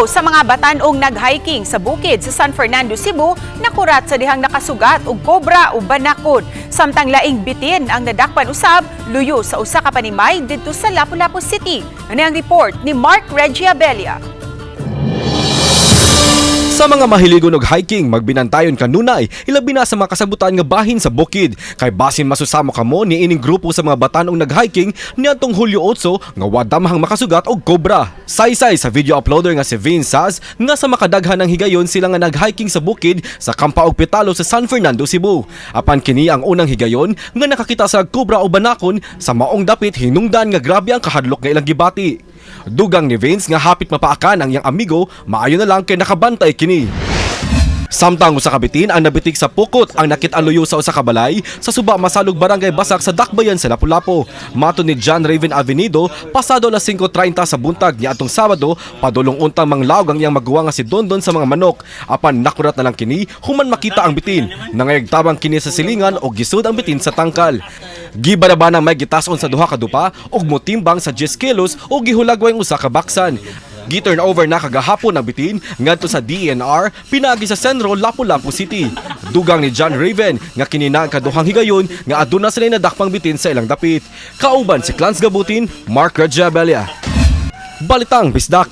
Sa mga batan-ong nag-hiking sa bukid sa San Fernando, Cebu, nakurat sa dihang nakasugat og kobra o banakon. Samtang laing bitin ang nadakpan usab luyo sa usa ka panimay didto sa Lapu-Lapu City. Ani ang report ni Mark Reggie Abella. Sa mga mahiligon og hiking, magbinantayon kanunay, ilabi na sa mga kasabutan nga bahin sa bukid. Kay basin masusamo kamo ni ining grupo sa mga batanong nag-hiking niadtong Hulyo 8 nga wadamhang makasugat og kobra. Saysay sa video uploader nga si Vince Saz nga sa makadaghan ng higayon sila nga nag-hiking sa bukid sa Kampa og Pitalo sa San Fernando, Cebu. Apan kini ang unang higayon nga nakakita sa kobra o banakon sa maong dapit hinungdan nga grabe ang kahadlok nga ilang gibati. Dugang ni Vince nga hapit mapaakan ang iyang amigo, maayo na lang kay nakabantay kini. Samtang usa ka bitin ang nabitik sa pukot ang nakit-an luyo sa usa ka balay sa Suba Masalog, Barangay Basak sa Dakbayan sa Lapu-Lapu. Matod ni John Raven Avenido, pasado alas 5:30 sa buntag niadtong Sabado, padulong untang manglaog ang iyang maguwang nga si Dondon sa mga manok. Apan nakurat na lang kini human makita ang bitin. Nangayagtabang kini sa silingan og gisud ang bitin sa tangkal. Gibarabana may gitason sa duha ka dupa og motimbang sa 10 kilos og gihulagway ang usa ka baksan. Gi-turn over na kagahapon ang bitin ngadto sa DENR pinaagi sa Cenro, Lapu-Lapu City. Dugang ni John Raven nga kini na ang kaduhang higayon nga aduna sila nadakpang bitin sa ilang dapit. Kauban si Clans Gabutin, Mark Rajabelia. Balitang Bisdak.